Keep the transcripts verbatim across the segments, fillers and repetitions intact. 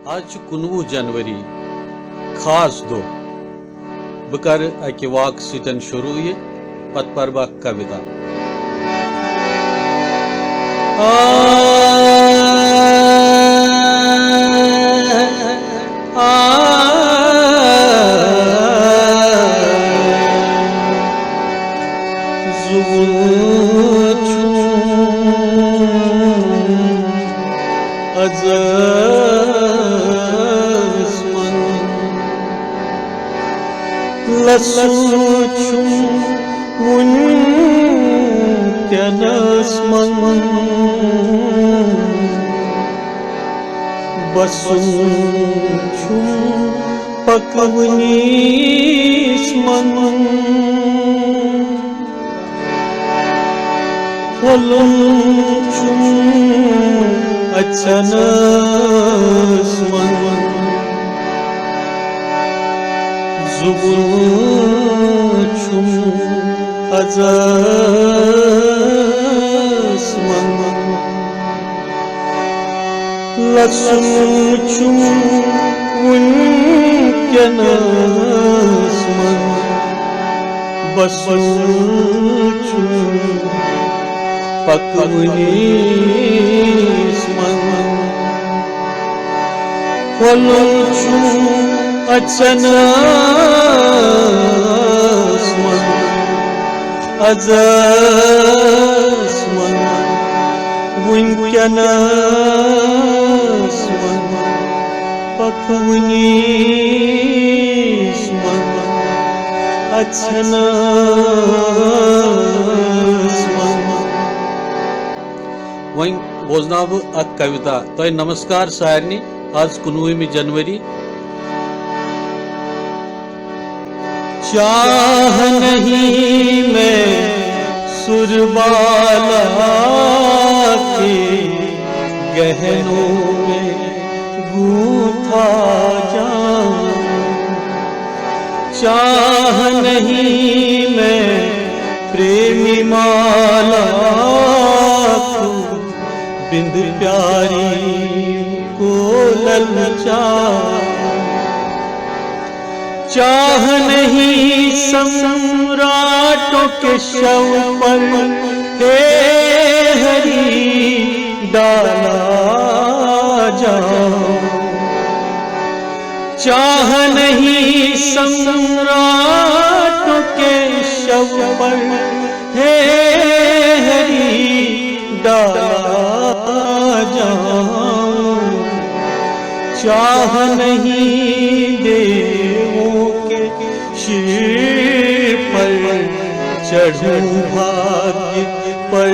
آز چھُ کُنوُہ جنوری، خاص دۄہ۔ بہٕ کرٕ اکہِ واکہٕ سۭتۍ شروع یہِ، پتہٕ پرٕ بہٕ اکھ کویتا۔ آ، آ، زُوُن چھُم ازس منٛز، لسُن چھُم وُنکیٚنس منٛز، بسُن چھُم پکوٕنِس منٛز۔ پھۄلُن چھُم اژھنس منٛز، زُوُن چھُم ازس منٛز۔ لسُن چھُم وُنکیٚنس منٛز، بسُن چھُم پکوٕنِس منٛز۔ پھۄلُن چھُم اژھنس منٛز، ازس منٛز، وُنکیٚنس منٛز، پکوٕنِس منٛز، اژھنس منٛز۔ وۄنۍ بوزناو بہٕ اکھ کویتا تۄہہِ۔ نمسکار سارنٕے، آز کُنوُہمہِ جنوری۔ چاہ نہیں میں سر بالا کے گہنوں میں گونتھا جاؤں، چاہ نہیں میں پریمی مالا کو بند پیاری کو للچاؤں۔ چاہ نہیں سمراٹوں کے شو پر، ہے ہری ڈالا جاؤں۔ چاہ نہیں سمراٹوں کے شو پر، ہے ہری ڈالا جاؤں۔ چاہ نہیں دیووں کے شیر پر چڑھوں، بھاگ پر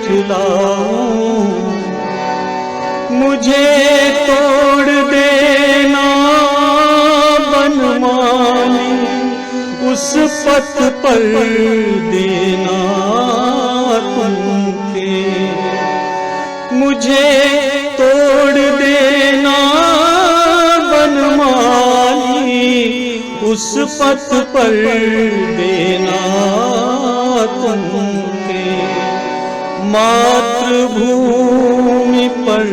چلاؤں۔ مجھے توڑ دینا بنمالی، اس پتھ پر دینا تم کے۔ مجھے توڑ دینا بنمالی، اس پتھ پر دینا تم کے۔ ماتر بھومی پر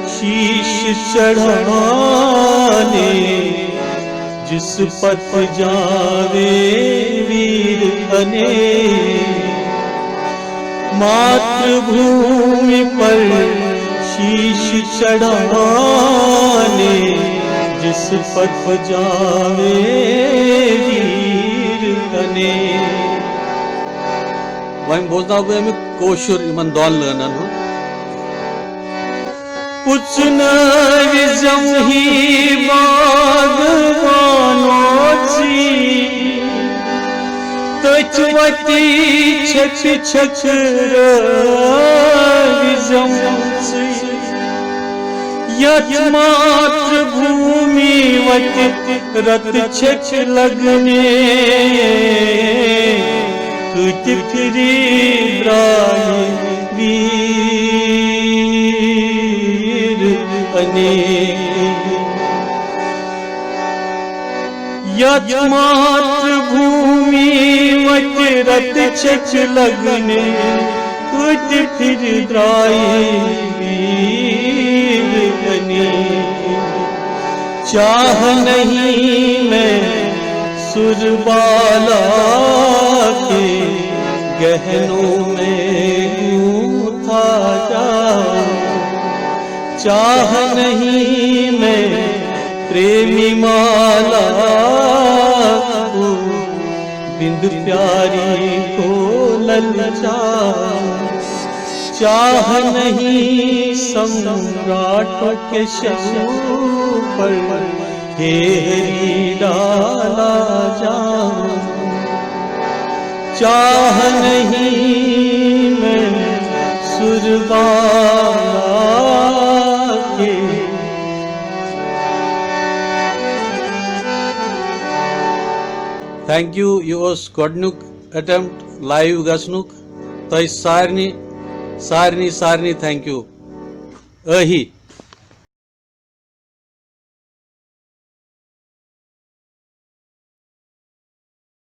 شیش چڑھانے، جس پتھ جاوے ویر انے۔ ماتر بھومی پر شیش چڑھانے، جس پتھ جاوے ویر انے۔ وۄنۍ بوزناو بہٕ اَمیُک کٲشُر یِمن دۄن لٲنن ہُنٛد۔ پُژنٲوِزٮ۪م ہی باغوانو ژٕے، تٔتھۍ وَتہِ چھٔکۍ چھٔکرٲوِزٮ۪م ژٕے، یَتھ ماتر بھومی وَتہِ رتہٕ چھٔکۍ لگنے، کۭتہِ پھِرِ درٛایہِ ویٖر انیک۔ یَتھ ماتر بھومی وَتہِ رتہٕ چھٔکۍ لگنے، کۭتہِ پھِرِ درٛایہِ ویٖر انیک۔ चाह नहीं मैं सुरबाला के गहनों में गूंथा जाऊं। चाह नहीं मैं प्रेमी माला को बिंद प्यारी को ललचाऊं। चाह नहीं सम्राट के शव पर हेहरी डाला जाऊं। चाह नहीं मैं सुरबाला के। Thank you. یہِ اوس گۄڈٕنیُک attempt live گژھنُک۔ تۄہہِ سارنٕے، سارنٕے، سارنٕے thank you۔ ٲہی۔